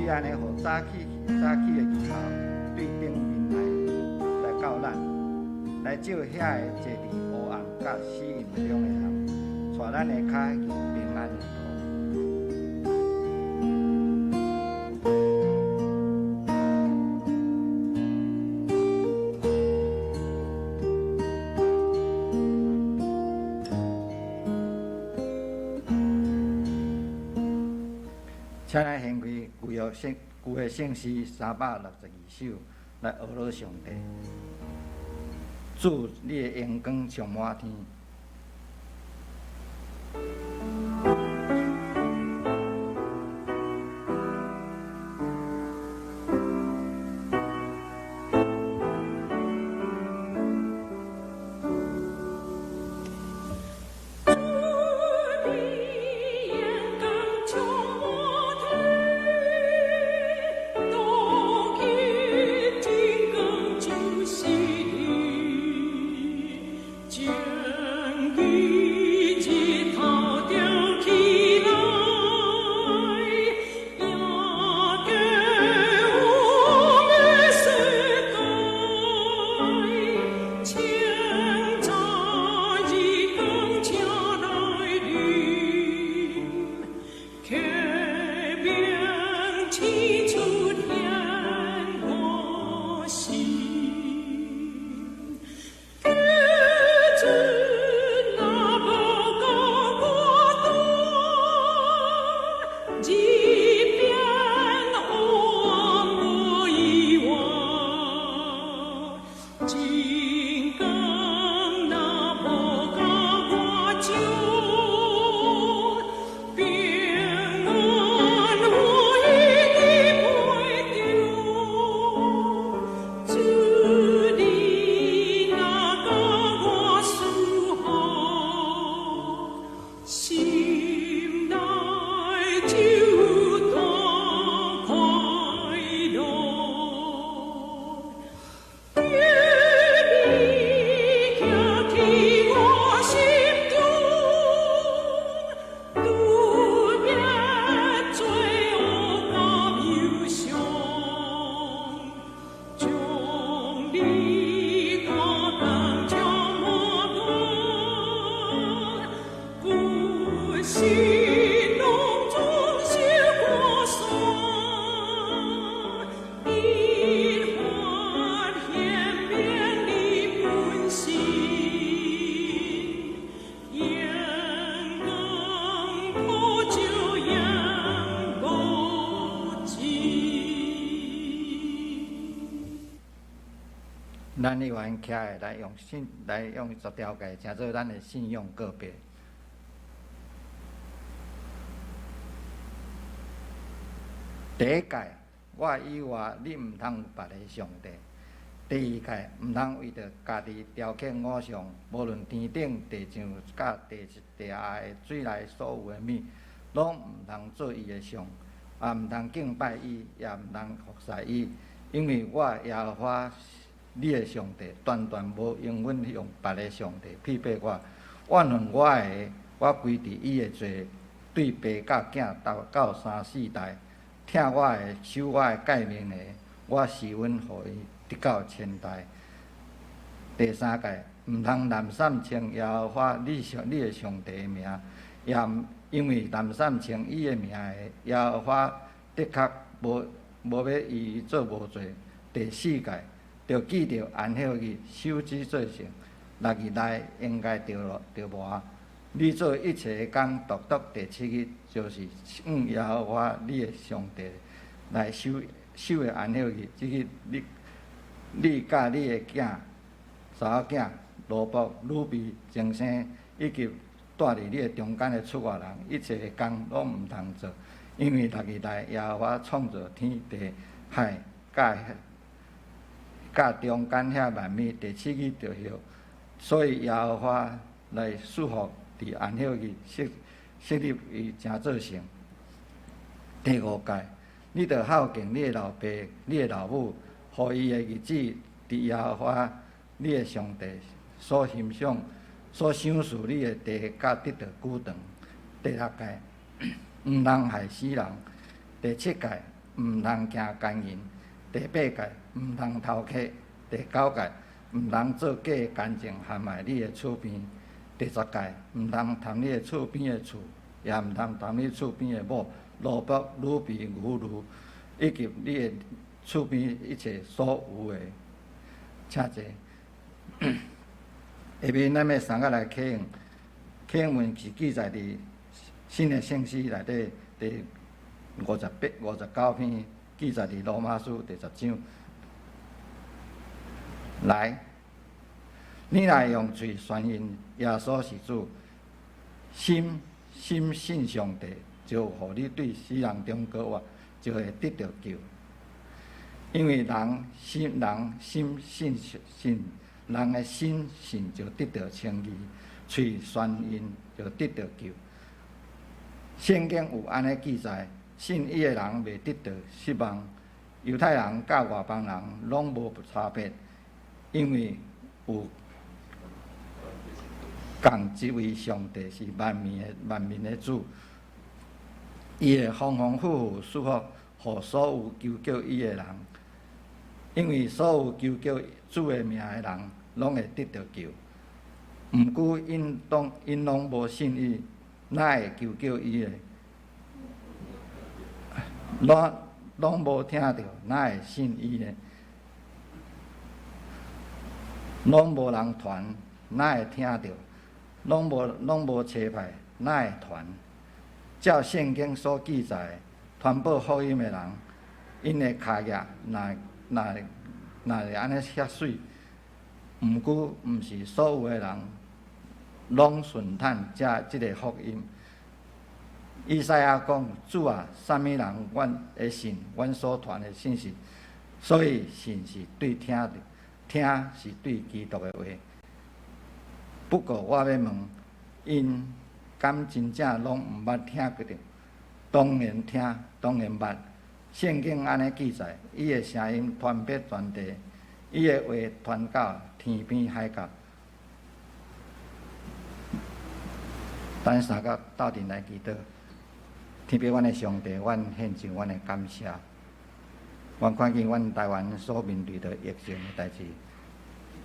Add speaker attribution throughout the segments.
Speaker 1: 按呢，予早起早起的日頭對頂面來來到咱，來照遐个坐佇黑暗佮死蔭中的人，帶咱的跤入平安的路。請咱掀開舊約聖詩362首來學樂上帝。主，你的榮光充滿天。咱議員徛的來用信來用十條誡，成做咱的信仰告白。第一誡，我以外你毋通有別个上帝。第二誡，毋通為著家己雕刻偶像，無論天頂、地上、佮地地下的水內所有的物，攏毋通做伊的像，也毋通敬拜伊，也毋通服侍伊，因為我耶和華你的上帝，斷斷無容允用別个上帝避拜我。怨恨我的，我歸治伊的罪，對爸佮囝到到三四代；疼我的、守我的誡命的，我施恩予伊，直到千代。第三誡，毋通濫訕稱耶和華你上你的上帝的名，也因為濫訕稱伊的名的，耶和華的確無無欲伊做無罪。第四誡，著記著安息日，守之做聖。六日內應該著勞著活。你做一切的工，獨獨第七日就是向耶和華你的上帝來守守的安息日。這日你你佮你的囝、查某囝、奴僕、女婢、終生以及住佇你的中間的出外人，一切的工攏毋通做，因為六日內耶和華創造天地海佮佮中間遐萬物，第七日就歇，所以耶和華來賜福佇安息日設設立伊成做聖。第五誡，你著孝敬你的老爸、你的老母，予伊的日子佇耶和華你的上帝所欣賞、所賞賜你的地較得著久長。第六誡，毋通害死人。第七誡，毋通行姦淫；第八誡，毋通偷竊；第九誡，毋通做假見證陷害你的厝邊；第十誡，毋通貪你的厝邊的厝，也毋通貪你厝邊的某、奴僕、女婢、牛驢，以及你的厝邊一切所有的。請坐。下面咱欲相佮來啟用，啟用文是記載佇新的聖詩內底第58、59篇，記載佇羅馬書第十章。來，你若用喙宣認耶穌是主，心深信上帝，就予你對死人中過活，就會得著救。因為人心信，人的心信就得著稱義，喙宣認就得著救。聖經有按呢記載：信伊的人袂得著失望。猶太人佮外邦人攏無差別，因為有仝一位上帝是萬民的主，伊會豐豐富富賜福予所有求叫伊的人。因為所有求叫主的名的人，攏會得著救。毋過𪜶攏無信伊，哪會求叫伊的？攏無聽著，哪會信伊呢？攏無人傳，哪會聽著？攏無差派，哪會傳？照聖經所記載，傳報福音的人，𪜶的跤跡若是按呢遐媠，毋過毋是所有的人攏順趁這個福音。以賽亞講：主啊，啥物人願會信阮所傳的信息？所以信是對聽著，聽是對基督的話。不過我欲問，𪜶敢真正攏毋捌聽過著？當然聽，當然捌。聖經按呢記載，伊的聲音傳遍全地，伊的話傳到天邊海角。咱三個鬥陣來祈禱，天父阮的上帝，阮獻上阮的感謝。阮看見阮台灣所面對著疫情的代誌，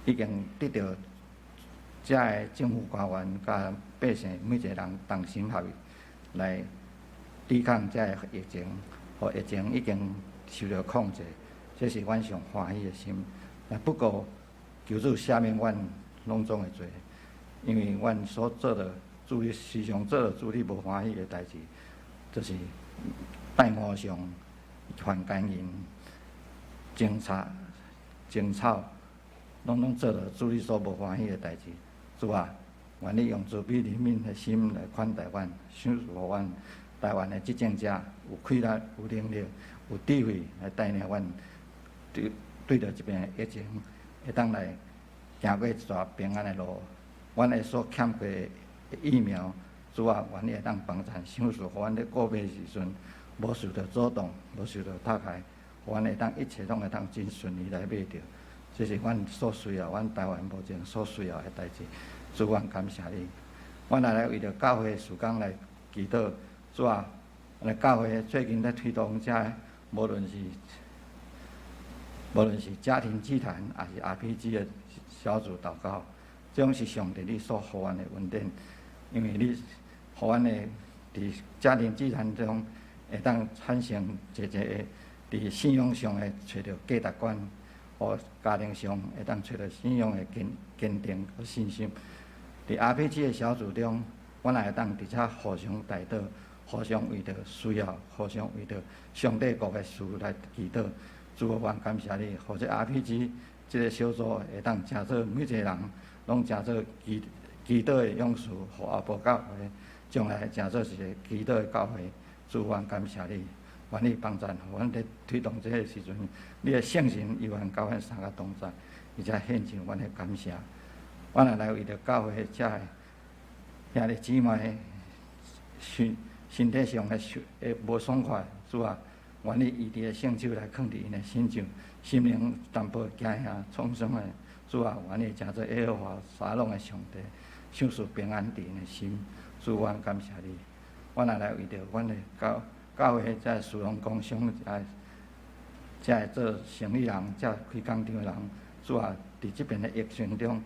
Speaker 1: 已經得著遮的政府官員佮百姓每一个人同心合意來抵抗這个疫情，予疫情已經受著控制，這是阮上歡喜的心。不過求主赦免阮攏總的罪，因為阮所做的主你時常做著主你無歡喜的代誌，就是拜偶像、犯姦淫、爭吵、爭吵，攏總做著主你所無歡喜的代誌。主啊，願你用慈悲憐憫的心來款待阮，賞賜予阮台灣的執政者有氣力、有能力、有智慧來帶領阮對著這邊疫情，會當來行過一逝平安的路。阮的所欠過的疫苗，主啊，願你會當幫贊，賞賜予阮咧購買時陣，無受著阻擋，無受著拍開，予阮會當一切攏會當真順利來買著。這是阮所需要，阮台灣目前所需要的代誌。主，阮感謝你。阮也來為著教會事工來祈禱。主啊，咱教會最近咧推動這，無論是家庭祭壇，抑是 RPG 的小組禱告，這攏是上帝你所予阮的恩典。因為你予阮的佇家庭祭壇中，會當產生濟濟个佇信仰上的揣著價值觀，予家庭上會當揣著信仰的堅定佮信心。佇 RPG 的小組中，阮也會當佇遮互相代禱，互相為著需要，互相為著上帝國的事來祈禱。主啊，阮感謝你，予這 RPG 這个小組會當成做每一个人攏成做祈禱的勇士，予阿婆教會將來成做一个祈禱的教會。主，阮感謝你，願你幫贊，予阮佇推動這个時陣，你的聖神猶原佮阮三个同在，而且獻上阮的感謝。阮也來為著教會遮的兄弟姊妹身體上的受的無爽快，主啊，願你醫治的聖手來囥佇𪜶的身上，心靈淡薄驚嚇創傷的，主啊，願你成做耶和華沙龍的上帝，賞賜平安佇𪜶的心。主，阮感謝你。阮也來為著阮的教會遮事奉工商遮遮的做生意人，遮開工廠的人，主啊，佇這遍的疫情中，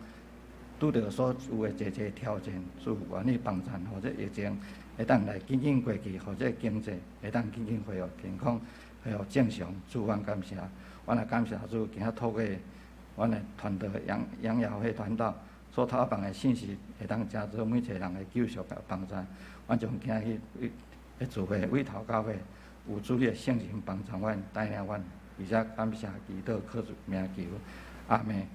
Speaker 1: 拄著所有的濟濟挑戰，主願意幫贊，予這疫情會當來緊緊過去，予這經濟會當緊緊恢復健康，恢復正常。主，阮感謝，阮也感謝主，今仔透過阮的傳道楊楊耀輝傳道所投放的信息，會當成做每一個人的救贖佮幫贊。阮將今日彼聚會委託教會，有主你的聖靈幫助阮，帶領阮，而且感謝祈禱靠主名求，阿們。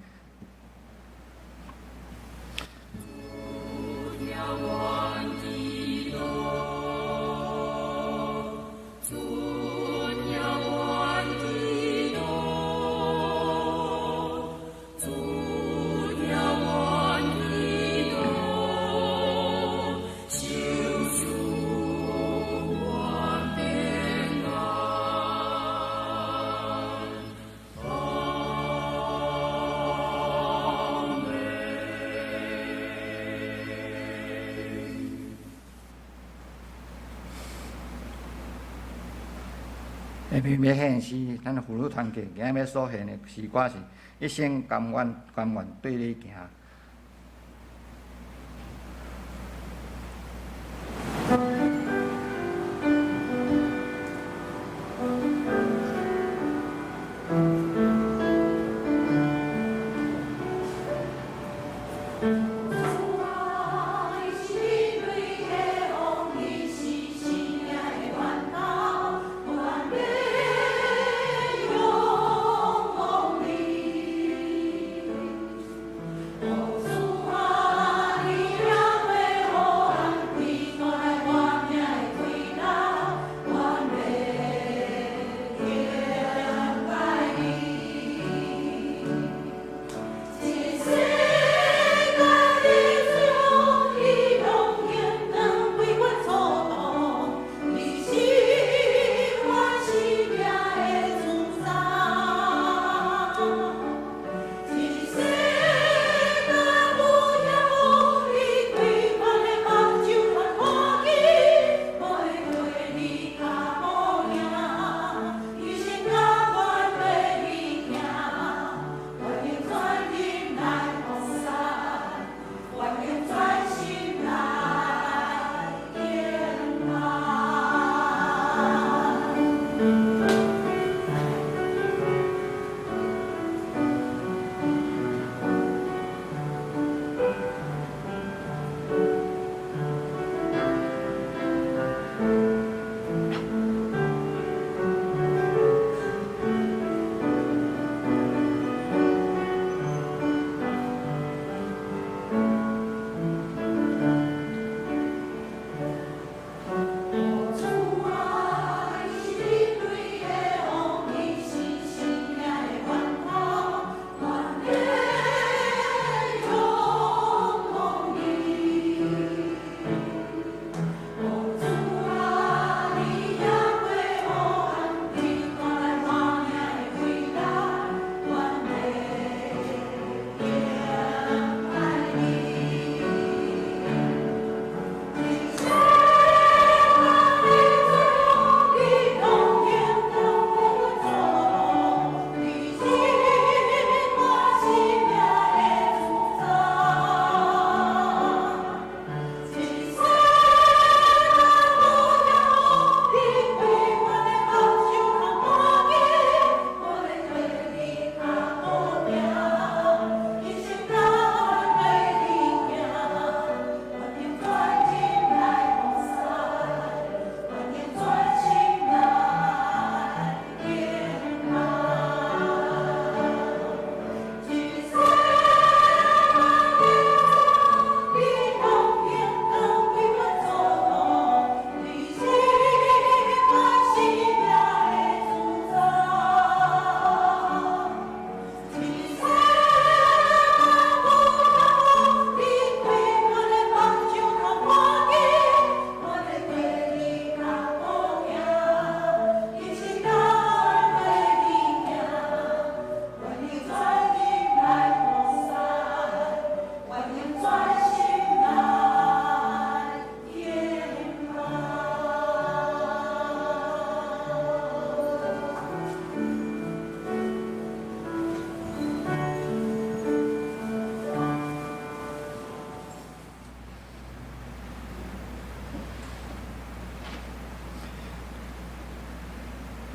Speaker 1: 下面欲獻詩，咱婦女團契今仔欲所獻的詩歌是《一生甘願甘願綴你行》。
Speaker 2: 主啊，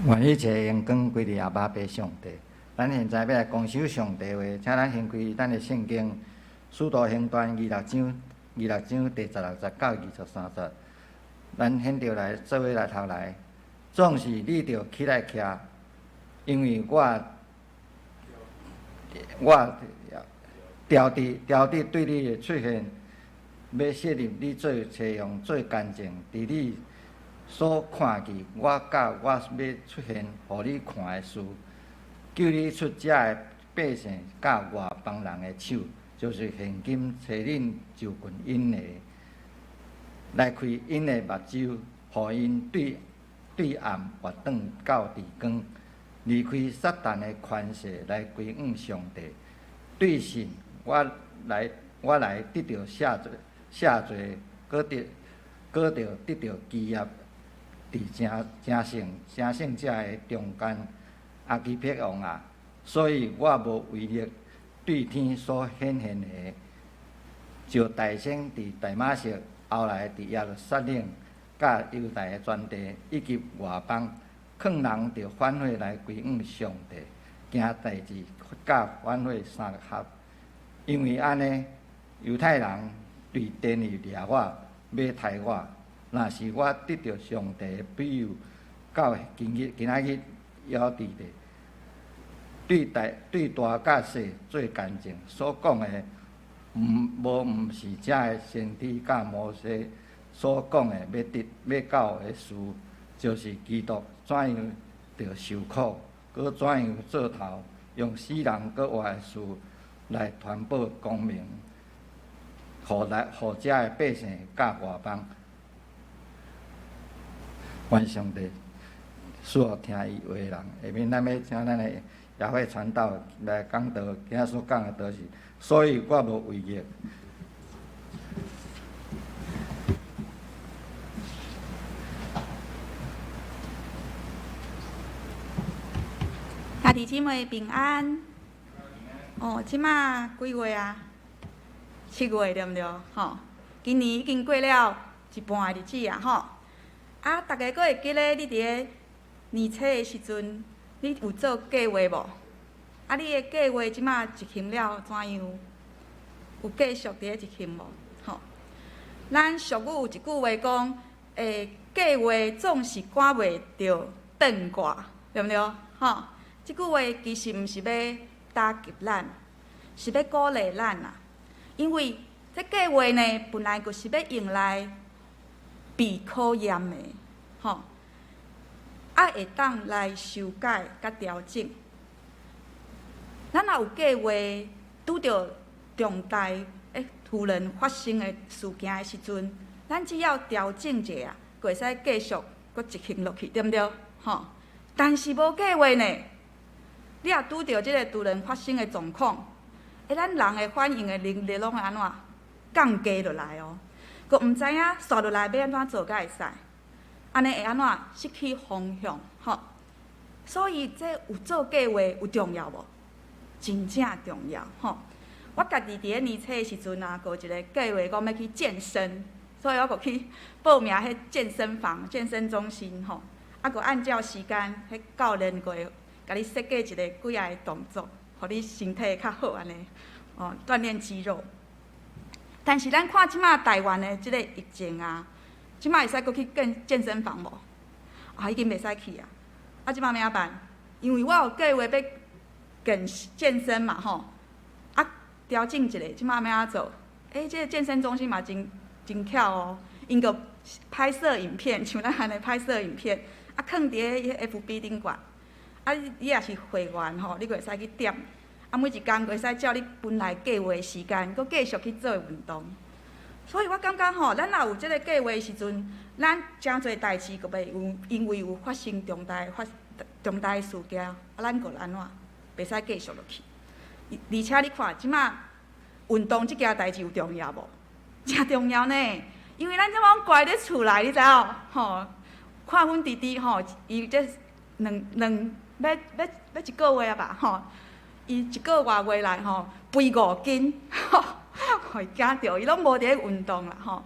Speaker 1: 願一切榮光歸予阿爸父上帝。咱現在欲來公守上帝話，請咱掀開咱的聖經《使徒行傳》26章第16節到23節。咱現著來做伙來讀來，總是你著起來徛，因為我調佇對你的出現，欲設立你做冊用做見證，佇你所看見我佮我欲出現予你看的事，救你出遮的百姓佮外邦人的手，就是現今差恁就近𪜶的，來開𪜶的目睭，予𪜶對暗活轉到佇光，離開撒旦的權勢來歸向上帝。對信我來得著赦罪，赦罪，閣著得著基業，佇成聖者的中間。亞基帕王啊，所以我無違逆對天所顯現的，就大先佇大馬色，後來佇耶路撒冷，佮猶太的全地以及外邦，勸人著反悔來歸向上帝，行代誌佮反悔相合。因為按呢，猶太人對殿裡掠我，欲刣我。若是我得著上帝的庇佑，到今日今仔日猶佇咧，對大佮細做見證，所講的毋無毋是遮的先知佮摩西所講的欲得欲到的事，就是基督怎樣著受苦，閣怎樣做頭，用死人閣活的事來傳播光明，予遮的百姓佮外邦。願上帝賜予聽伊話的人。下面咱欲請咱的雅慧傳道來講道，今仔所講的道是，所以我無違逆。
Speaker 2: 兄弟姊妹平安。哦，這馬幾月啊？7月對毋對？吼，今年已經過了一半的日子啊，吼。啊，逐家閣會記得你佇咧年初的時陣，你有做計畫無？啊，你的計畫這馬執行了怎樣？有繼續佇咧執行無？吼，咱俗語有一句話講，計畫總是趕袂著轉卦，對毋對？吼，這句話其實毋是欲打擊咱，是欲鼓勵咱啊。因為這計畫呢，本來就是欲用來備考驗的，吼，啊會當來修改佮調整。咱若有計畫，拄著重大突然發生的事件的時陣，咱只要調整一下，就會使繼續閣執行落去，對毋對？吼，但是無計畫呢，你若拄著這个突然發生的狀況，咱人的反應的能力攏會按怎降低落來哦。閣毋知影紲落來欲按怎做才會使，按呢會按怎失去方向，吼。所以這有做計畫有重要無？真正重要，吼。我家己佇咧年初的時陣啊，閣有一个計畫講欲去健身，所以我閣去報名彼健身房、健身中心，吼。啊，閣按照時間，彼教練閣會共你設計一个幾仔个動作，予你身體會較好按呢，哦，鍛鍊肌肉。但是咱看這馬台灣的這个疫情啊，這馬會使閣去健身房無？啊，已經袂使去啊！啊，這馬欲按怎辦？因為我有計畫欲健身嘛，吼！啊，調整一下，這馬欲按怎做？這个健身中心嘛真巧哦，𪜶閣拍攝影片，像咱按呢拍攝影片，啊，囥佇咧彼 FB 頂懸。啊，你若是會員吼，你閣會使去點。啊，每一工閣會使照你本來計畫的時間，閣繼續去做運動。所以我感覺吼，咱若有這个計畫的時陣，咱誠濟代誌閣袂有，因為有發生重大的事件，啊，咱閣按怎袂使繼續落去。而且你看，這馬運動這件代誌有重要無？誠重要呢，因為咱這馬攏關佇厝內，你知無？吼，看阮弟弟吼，伊這兩欲一個月啊吧，吼。伊一個外月來吼，肥5斤，吼，予伊驚著，伊攏無佇咧運動啦，吼。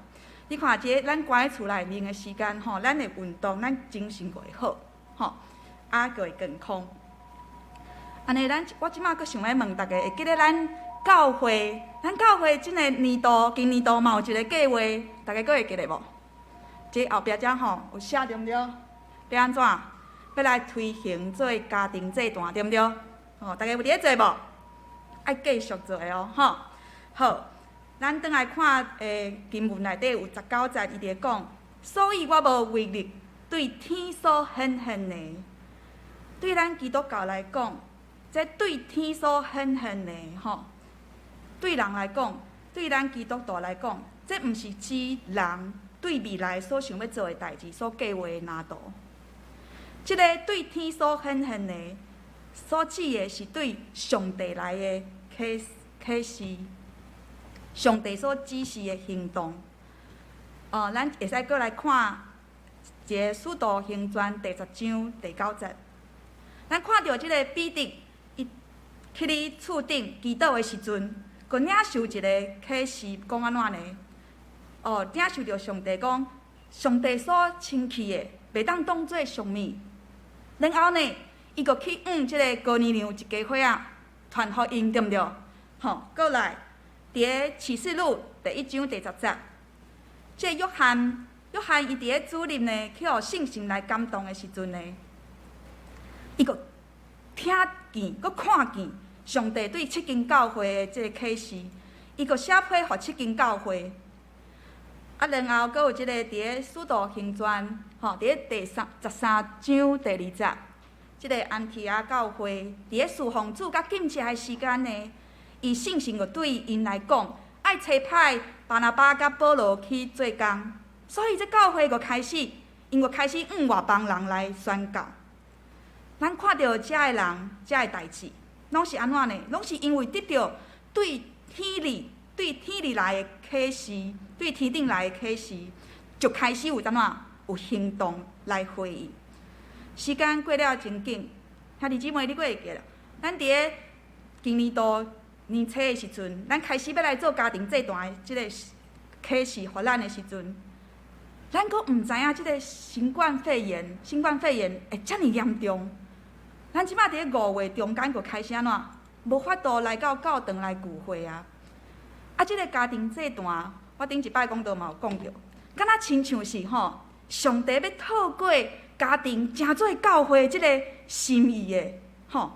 Speaker 2: 你看這个咱關佇厝內面的時間吼，咱會運動，咱精神閣會好，吼。啊，閣會健康。按呢，咱我這馬閣想欲問逐家，會記得咱教會，咱教會這个年度，今年度嘛有一个計劃，逐家閣會記得無？這後壁遮吼有寫對毋對？欲按怎？欲來推行做家庭祭壇，對毋對？吼，逐家有佇咧做無？愛繼續做的哦，吼。好，咱轉來看經文內底有19節，伊佇咧講，所以我無違逆對天所顯現的。對咱基督教來講，這對天所顯現的吼，對人來講，對咱基督徒來講，這毋是指人對未來所想欲做的代誌所計劃的藍圖。這个對天所顯現的，所指的是對上帝來的啟示，上帝所指示的行動。哦，咱會使閣來看一个《使徒行傳》第10章第9節，咱看著這个彼得，伊去咧厝頂祈禱的時陣，閣領受一个啟示，講按怎呢？哦，領受著上帝講，上帝所清氣的，袂當當做俗物。然後呢，伊閣去向這个哥尼流一家伙仔傳福音，對毋對？吼，閣來，佇个啟示錄第1章第10節，這個約翰，約翰伊佇咧主日呢，去予聖神來感動的時陣呢，伊閣聽見，閣看見上帝對七間教會的這个啟示，伊閣寫批予七間教會。啊，然後閣有這個佇咧使徒行傳，吼，佇咧第13章第2節，這个安提阿教會佇咧侍奉主佮禁食的時間呢，伊聖神閣對𪜶來講，愛差派巴拿巴佮保羅去做工，所以這教會閣開始，𪜶閣開始向外邦人來宣教。咱看著遮的人，遮的代誌，攏是按怎呢？攏是因為得著對天裡、對天裡來的啟示，對天頂來的啟示，就開始有按怎有行動來回應。時間過了真緊，兄弟姊妹，你閣會記得？咱佇咧今年度年初的時陣，咱開始欲來做家庭祭壇的這个啟示，予咱的時陣，咱閣毋知影這个新冠肺炎會遮爾嚴重。咱這馬佇咧5月中間，閣開始按怎？無法度來到教堂來聚會啊！啊，這个家庭祭壇，我頂一擺講道嘛有講著，敢若親像是吼，上帝欲透過家庭成做教會這个心意的吼，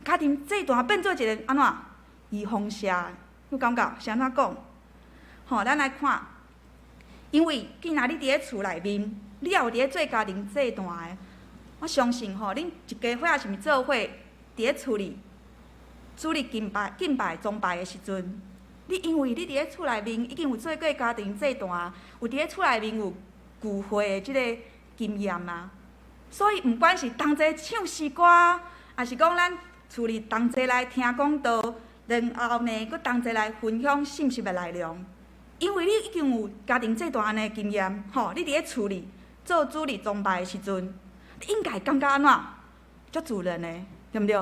Speaker 2: 家庭祭壇變做一个按怎預防射，有感覺是按怎講？吼，咱來看，因為既然你佇咧厝內面，你也有佇咧做家庭祭壇的，我相信吼，恁一家伙仔是毋是做伙佇咧厝裡主日敬拜、敬拜、崇拜的時陣，你因為你佇咧厝內面已經有做過家庭祭壇，有佇咧厝內面有聚會的這个經驗啊，所以毋管是同齊唱詩歌，抑是講咱厝裡同齊來聽講道，然後呢，閣同齊來分享信息的內容，因為你已經有家庭祭壇的經驗，吼，你佇咧厝裡做主日崇拜的時陣，你應該感覺按怎？足自然的，對毋對？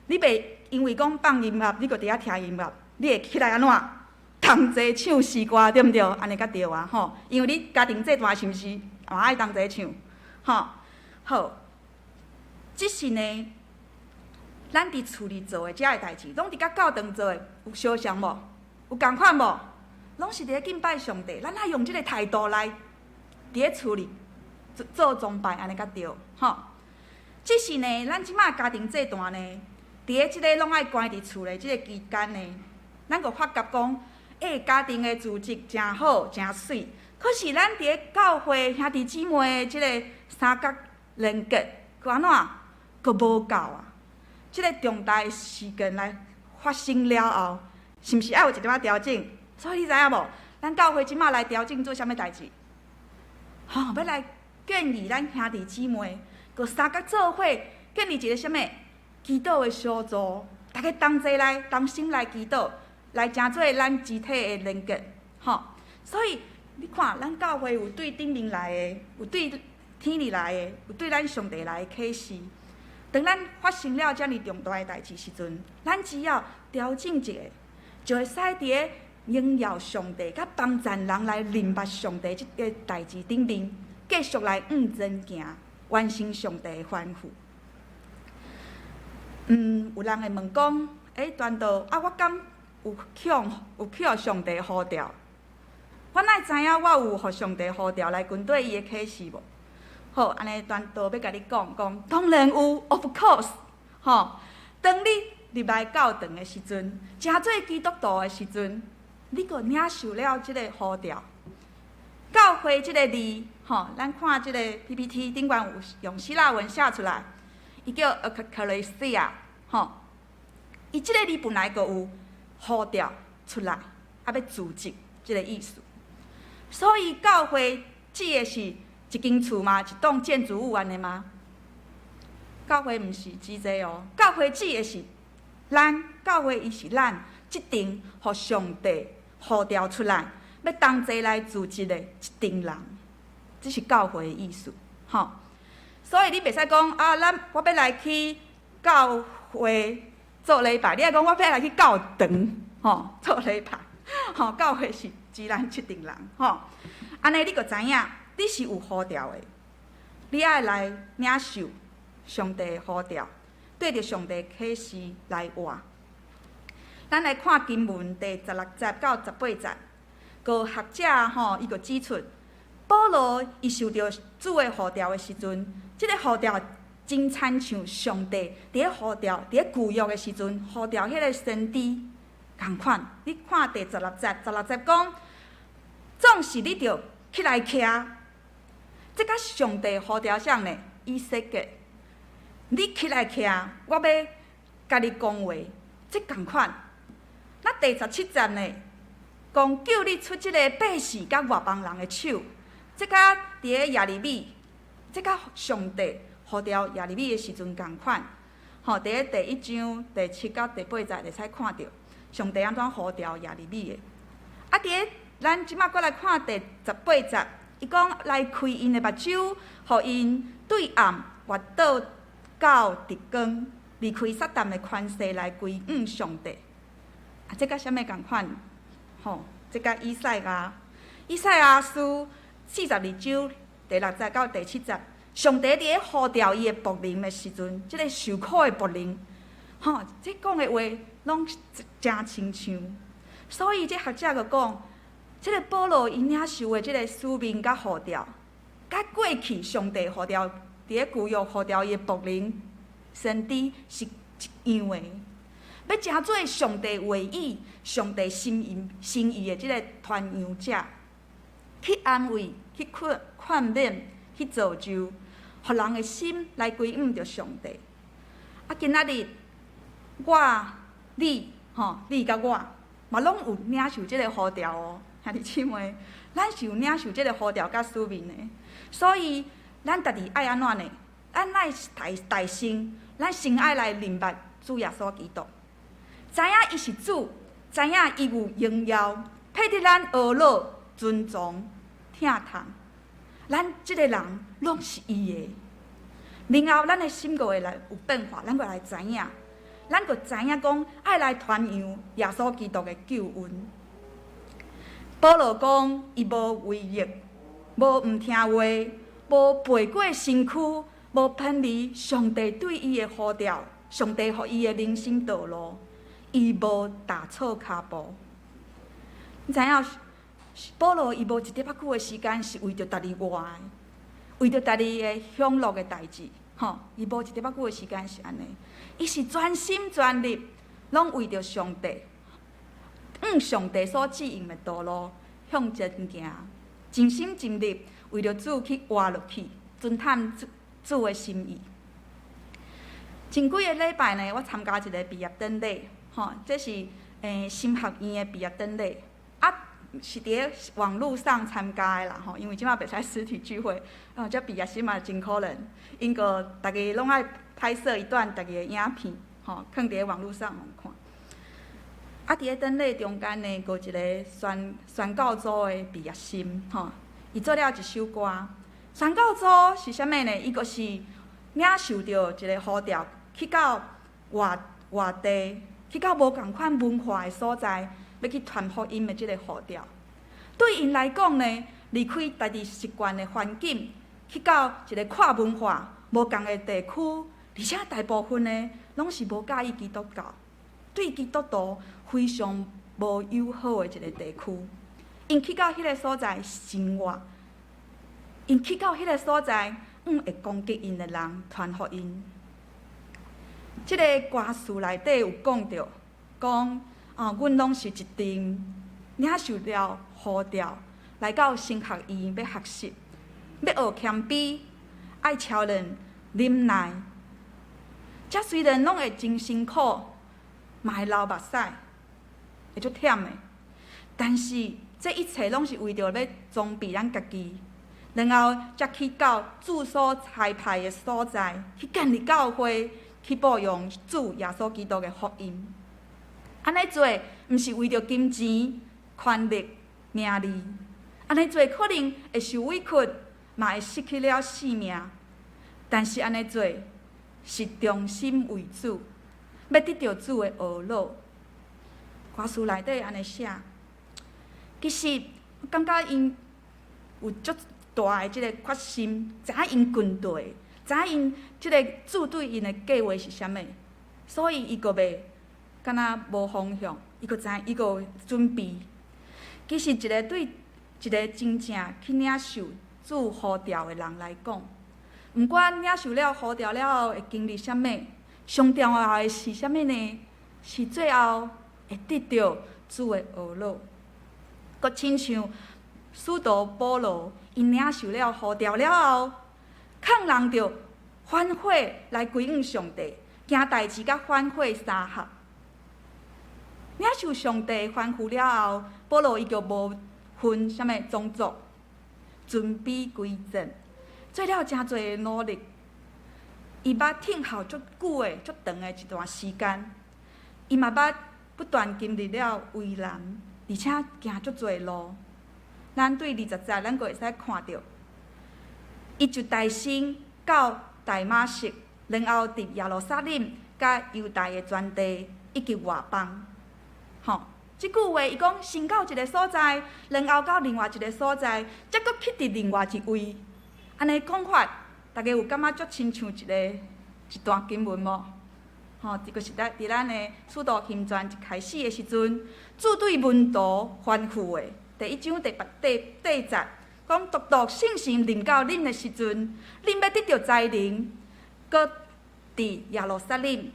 Speaker 2: 你袂因為講放音樂，你閣佇遐聽音樂，你會起來按怎？同齊唱詩歌，對毋對？按呢才對啊，吼！因為你家庭祭壇是毋是嘛愛同齊唱？吼，好，只是呢，咱佇厝裡做的遮个代誌，攏佇佮教堂做的有相像無？有仝款無？攏是佇咧敬拜上帝，咱愛用這个態度來佇咧厝裡做做崇拜，按呢才對，吼。只是呢，咱這馬家庭祭壇呢，佇咧這个攏愛關佇厝的這个期間呢，咱閣發覺講，欸，家庭的組織誠好，誠媠。可是咱佇咧教會兄弟姊妹的這个三角連結，閣按怎？閣無夠啊！這个重大事件來發生了後，是毋是愛有一點仔調整？所以你知影無？咱教會這馬來調整做啥物代誌？吼，欲來建議咱兄弟姊妹，閣三角做伙建立一个啥物祈禱的小組，逐家同齊來同心來祈禱，來成做咱肢體的連結，吼。所以你看，咱教會有對頂面來的，有對天裡來的，有對咱上帝來的啟示。當咱發生了遮爾重大的代誌時陣，咱只要調整一下，就會使佇咧榮耀上帝，佮幫助人來認捌上帝這个代誌頂面，繼續來向前行，完成上帝的吩咐。有人會問講，欸，傳道啊，我敢有去予有去予上帝呼召？我哪會知影我有予上帝呼召來跟綴伊的啟示無？好，按呢傳道欲共你講講，當然有，of course，吼。當你入來教堂的時陣，成做基督徒的時陣，你就領受了這个呼召。教會這个字，吼，咱看這个 PPT 頂懸有用希臘文寫出來，伊叫 ekklesia，吼。伊這个字本來就有呼召出來，啊，欲組織這个意思。所以教會指的是一間厝嗎？一棟建築物按呢嗎？教會毋是指這哦，教會指的是咱，教會伊是咱這陣予上帝呼召出來，欲同齊來組織的一陣人，這是教會的意思，吼。所以你袂使講啊，咱我欲來去教會做禮拜，你愛講我欲來去教堂，吼，做禮拜，吼，教會是指咱這陣人，吼。按呢你就知影，你是有呼召的，你愛來領受上帝的呼召，對著上帝啟示來活。咱來看經文第16節到18節，閣學者吼，伊就指出，保羅伊受著主的呼召的時陣，這个呼召真親像上帝佇咧呼召，佇咧舊約的時陣呼召彼个先知仝款。你看第十六節，十六節講，總是你著起來徛，這佮上帝呼召啥呢？以西結，你起來徛，我欲共你講話，這仝款。那第17節呢？講救你出這个百姓佮外邦人的手，這佮佇咧耶利米，這佮上帝呼召耶利米的時陣仝款。吼，佇咧第1章第7到第8節會使看著上帝按怎呼召耶利米的。啊，佇咧咱這馬閣來看第18節，伊講來開𪜶的目睭，予𪜶對暗越倒到直光，離開撒旦的權勢來歸向上帝。啊，這佮啥物仝款？吼，這佮以賽亞，以賽亞書42章第6節到第7節，上帝佇咧呼召伊的僕人的時陣，這个受苦的僕人，吼，這講的話攏誠親像。所以這學者就講，這个保羅伊領受的這个使命佮呼召，佮過去上帝呼召佇咧舊約呼召伊的僕人先知是一樣的。欲成做上帝話語、上帝心意、心意的這个傳揚者，去安慰、去勸勸勉、去造就，予人的心來歸向著上帝。啊，今仔日我、你、吼，你佮我，嘛攏有領受這个呼召哦，兄弟姊妹，咱是有領受這个呼召佮使命的，所以咱家己愛按怎呢？咱愛大大先，咱先愛來認捌主耶穌基督。知影伊是主，知影伊有榮耀，配得咱呵咾、尊崇、疼痛。咱這个人攏是伊的。然後咱的心閣會來有變化，咱閣來知影，咱閣知影講愛來傳揚耶穌基督的救恩。保羅講，伊無違逆，無毋聽話，無背過身軀，無偏離上帝對伊的呼召，上帝予伊的人生道路。伊無踏錯跤步，你知影？保羅伊無一點仔久的時間是為著家己活的，為著家己的享樂的代誌，吼！伊無一點仔久的時間是按呢，伊是全心全力，攏為著上帝，向上帝所指引的道路向前行，盡心盡力為著主去活落去，遵探主主的心意。前幾个禮拜呢，我參加一个畢業典禮。吼，這是神學院的畢業典禮，啊，是佇咧網路上參加的啦，吼，因為這馬袂使實體聚會，哦，這畢業生嘛真可憐，𪜶閣逐家攏愛拍攝一段家己的影片，吼，囥佇咧網路上予人看。啊，佇咧典禮中間呢，閣有一个宣宣教組的畢業生，吼，伊做了一首歌。宣教組是啥物呢？伊就是領受著一个呼召，去到外外地。去到無仝款文化的所在，欲去傳福音的這个呼召，對𪜶來講呢，離開家己習慣的環境，去到一个跨文化、無仝的地區，而且大部分呢，攏攏是無佮意基督教，對基督徒非常無友好的一个地區。𪜶去到彼个所在生活，𪜶去到彼个所在，向會攻擊𪜶的人傳福音。這个歌詞內底有講著，講啊，阮攏是一陣領受了呼召，來到神學院欲學習，欲學謙卑，愛超然忍耐。這雖然攏會真辛苦，嘛會流目屎，會足忝的，但是這一切攏是為著欲裝備咱家己，然後才去到主所差派的所在，去建立教會，去報揚主耶穌基督的福音。按呢做，毋是為著金錢、權力、名利。按呢做可能會受委屈，嘛會失去了性命。但是按呢做，是忠心為主，欲得著主的呵咾。歌詞內底按呢寫，其實我感覺𪜶有足大的這个決心，知影𪜶軍隊，知影𪜶這个主對𪜶的計畫是啥物，所以伊閣袂敢若無方向，伊閣知伊閣有準備。其實一个對一个真正去領受主呼召的人來講，毋管領受了呼召了後會經歷啥物，上重要的是啥物呢？是最後會得著主的呵咾。閣親像使徒保羅，伊領受了呼召了後，勸人著反悔來歸向上帝，行代誌佮反悔相合。領受上帝吩咐了後，保羅伊就無分啥物種族、尊卑貴賤，做了誠濟的努力。伊捌聽候足久的、足長的一段時間，伊嘛捌不斷經歷了為難，而且行足濟路。咱對20節，咱閣會使看著，伊就帶身到大馬色，然後佇耶路撒冷佮猶大的全地以及外邦。吼，這句話伊講先到一个所在，然後到另外一个所在，才閣去佇另外一位。按呢講法，大家有感覺足親像一个一段經文無？吼，這個是佇咱的《使徒行傳》一開始的時陣，主對門徒吩咐的第一章第八第八節，講獨獨聖神臨到恁的時陣，恁欲得著才能，閣佇耶路撒冷、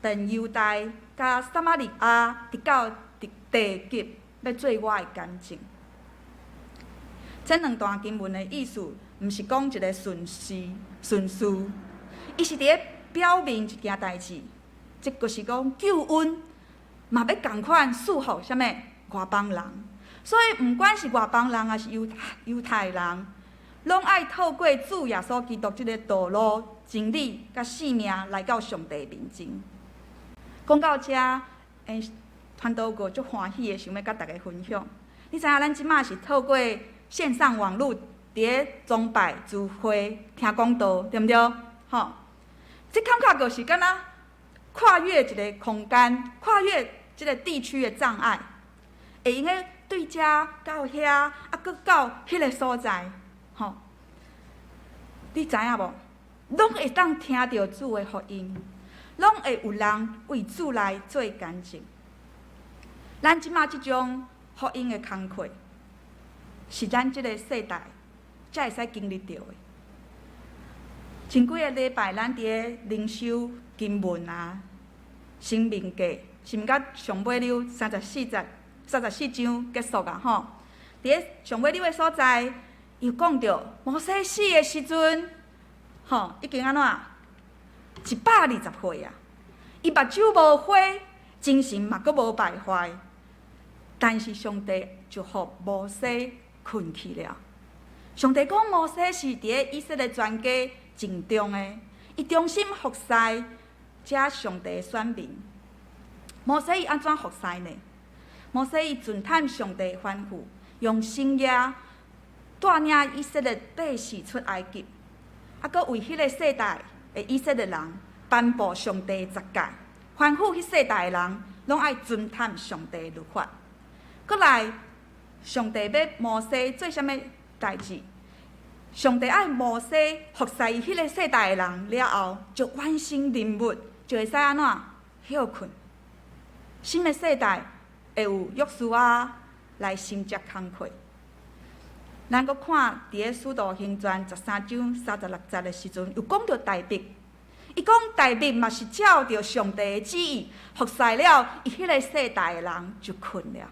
Speaker 2: 全猶大、佮撒瑪利亞，直到地極，欲做我的見證。這兩段經文的意思，毋是講一个順序順序，伊是佇咧表明一件代誌，這就是講救恩嘛欲仝款賜予啥物外邦人，所以毋管是外邦人抑是猶猶太人，攏愛透過主耶穌基督這个道路、真理佮性命來到上帝面前。講到遮，傳道哥足歡喜的，想欲佮大家分享。你知影咱這馬是透過線上網路佇咧崇拜、聚會、聽講道，對毋對？吼，這感覺就是敢若跨越一个空間，跨越這个地區的障礙，會用得對遮到遐，啊，閣到彼个所在，吼，你知影無？攏會當聽著主的福音，攏會有人為主來做見證。咱這馬這種福音的工課，是咱這个世代才會使經歷著的。前幾个禮拜，咱佇咧靈修經文啊，《申命記》是毋甲上尾溜34節、34章結束啊？吼，佇咧上尾溜的所在，伊講著摩西死的時陣，吼，已經按怎？120歲啊！伊目睭無花，精神嘛閣無敗壞，但是上帝就予摩西睏去了。上帝講摩西是佇咧以色列全家盡忠的，伊忠心服侍遮上帝的選民。摩西伊按怎服侍呢？摩西伊遵探上帝的吩咐，用繩驛帶領以色列百姓出埃及，啊，閣為彼个世代的以色列人頒布上帝的十誡，吩咐彼世代的人攏愛遵探上帝的律法。閣來，上帝欲摩西做啥物代誌？上帝愛摩西服侍彼个世代的人了後，就完成任務，就就會使按怎歇睏。新的世代會有約書亞來承接工課。咱閣看佇咧《使徒行傳》13章36節的時陣，有講著大衛。伊講大衛嘛是照著上帝的旨意服侍了，伊彼個世代的人就睏了。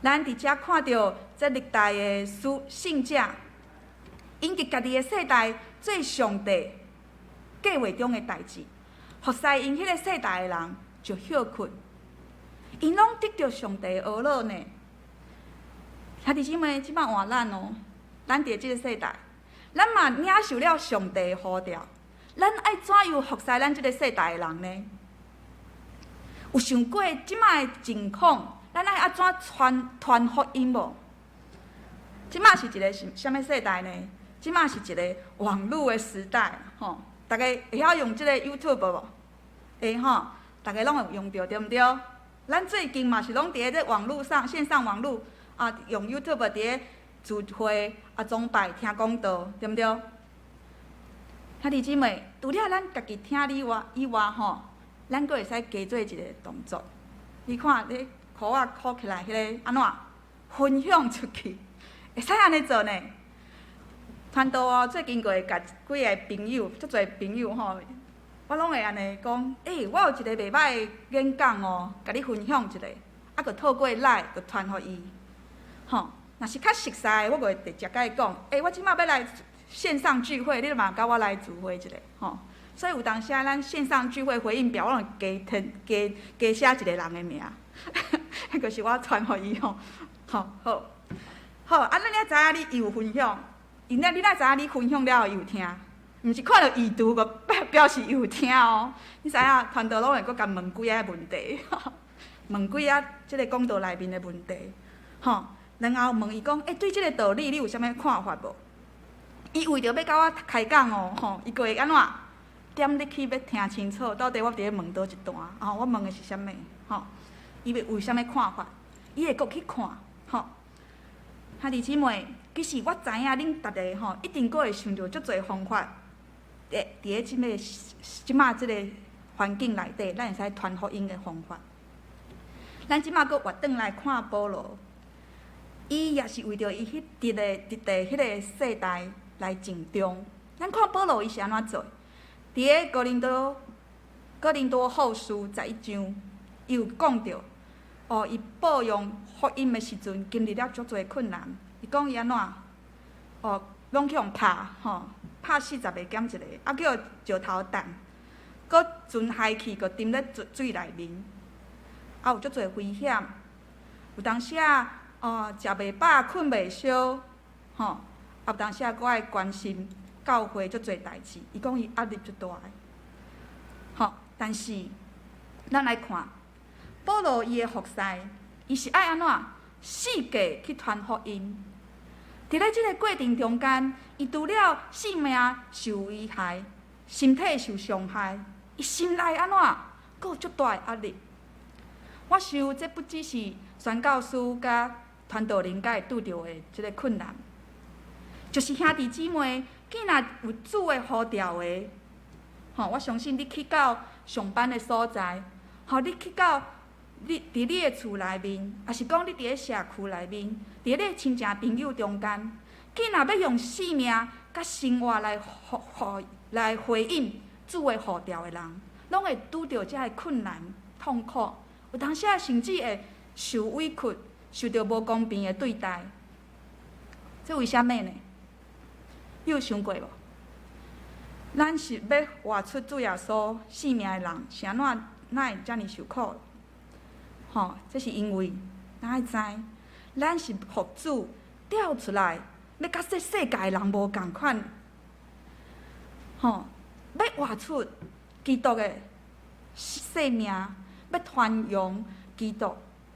Speaker 2: 咱佇遮看著這歷代的聖者，𪜶佇家己的世代做上帝計劃中的代誌，服侍𪜶彼個世代的人就歇睏，𪜶攏得著上帝的恩樂呢。兄弟姊妹，這擺換咱哦，咱佇這個世代，咱嘛領受了上帝的呼召，咱愛怎樣服侍咱這個世代的人呢？有想過這擺的情況，咱愛按怎傳福音無？這擺是一個啥物世代呢？這擺是一個網路的時代，吼！逐家會曉用這個 YouTube 無？會吼，逐家攏會用著，對毋對？咱最近嘛是攏佇咧這網路上，線上網路啊，用 YouTube 佇咧聚會啊，崇拜聽講道，對毋對？兄弟姊妹，除了咱家己聽以外以外吼，咱閣會使加做一個動作。你看，你箍仔箍起來，彼个按怎分享出去，會使按呢做呢？傳道哦，最近閣會共幾个朋友，足濟朋友吼，我攏會按呢講，欸，我有一个袂䆀的演講哦，共你分享一下，啊，閣透過 LINE 閣傳予伊，吼。若是較熟似的，我閣會直接共伊講，欸，我這擺欲來線上聚會，你嘛佮我來聚會一下，吼。所以有當時啊，咱線上聚會回應表，我攏會加添加加寫一個人的名，彼個是我傳予伊吼，吼好，好啊，咱才知影你伊有分享，伊那你哪知影你分享了後伊有聽？毋是看著已讀就表示伊有聽哦。你知影，傳道攏會閣共問幾仔問題，問幾仔這个講道內面的問題，吼。然後問伊講，欸，對這个道理你有啥物看法無？伊為著欲佮我開講哦，吼，伊閣會按怎？點入去欲聽清楚，到底我佇咧問佗一段，吼，我問的是啥物？吼，伊有啥物看法？伊會閣去看，吼。兄弟姊妹，其實我知影恁逐个吼，一定閣會想著足濟方法，佇咧這个這擺這个環境內底，咱會使傳福音的方法。咱這擺閣活轉來看保羅，伊也是為著伊彼佇个佇佇彼个世代來盡忠。咱看保羅伊是按怎做？佇咧哥林多後書11章，伊有講著，哦，伊報揚福音的時陣，經歷了足濟困難。伊講伊按怎？哦，攏去予拍，吼，拍40個減一個，啊叫石頭擲，閣船海去，閣沉咧水內面，啊有足濟危險。有當時啊，哦，食袂飽，睏袂燒，吼，啊有當時啊，閣愛關心教會足濟代誌，伊講伊壓力足大的，吼。但是，咱來看，保羅伊的服侍，伊是愛按怎四界去傳福音。佇咧這个過程中間，伊除了性命受危害，身體受傷害，伊心內按怎，閣有足大的壓力。我想這不只是宣教師佮傳道人才會拄著的這个困難，就是兄弟姊妹，既若有主的呼召的，吼，我相信你去到上班的所在，吼，你去到你佇你的厝內面，抑是講你佇咧社區內面，佇咧你的親情朋友中間，既若欲用性命佮生活來回應主的呼召的人，攏會拄著這个困難、痛苦，有當時啊，甚至會受委屈、受著無公平的對待。這為啥物呢？你有想過無？咱是欲活出主耶穌性命的人，是按怎哪會遮爾受苦？吼，這是因為咱愛知，咱是予主調出來，欲佮這世界的人無仝款。吼，欲活出基督的生命，欲傳揚基督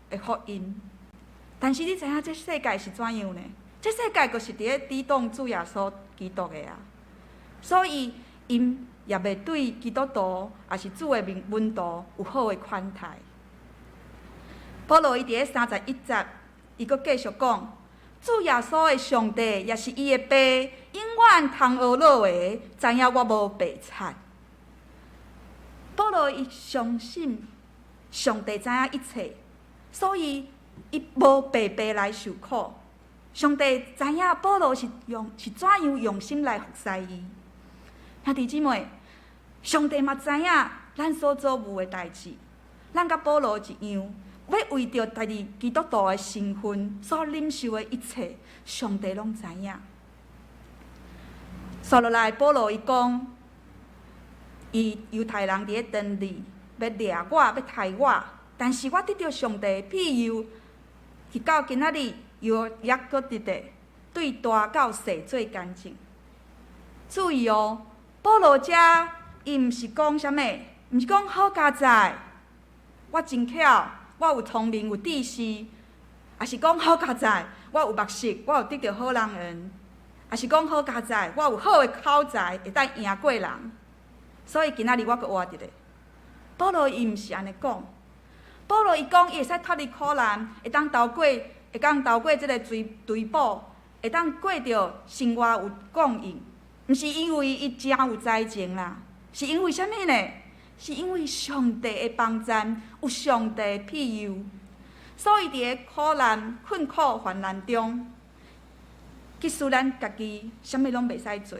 Speaker 2: 的福音。但是你知影這世界是怎樣呢？這世界就是佇咧抵擋主耶穌基督的啊，所以𪜶也袂對基督徒，抑是主的門徒有好的款待。保羅伊佇咧31節，伊閣繼續講：主耶穌的上帝，也是伊的爸，永遠通呵咾的，知影我無白賊。保保羅伊相信上帝知影一切，所以伊無白白來受苦。上帝知影保羅是用是怎樣用心來服侍伊。兄弟姊妹，上帝嘛知影咱所遭遇的代誌，咱佮保羅一樣，欲為著家己基督徒的身份所忍受的一切，上帝攏知影。紲落來，保羅伊講，伊猶太人佇咧當地欲掠我，欲刣我，但是我得著上帝的庇佑，直到今仔日，又猶閣佇咧對大到細做見證。注意哦，保羅遮伊毋是講啥物，毋是講好佳哉，我真巧，我有聰明有知識，抑是講好佳哉，我有目識，我有得著好人緣，抑是講好佳哉，我有好的口才，會當贏過人，所以今仔日我閣活佇咧。保羅伊毋是按呢講，保羅伊講伊會使脫離苦難，會當逃過這個追捕，會當過著生活有供應，毋是因為伊誠有才情啦，是因為啥物呢？是因為上帝的幫贊，有上帝的庇佑，所以佇咧苦難、困苦、患難中，即使咱家己啥物攏袂使做，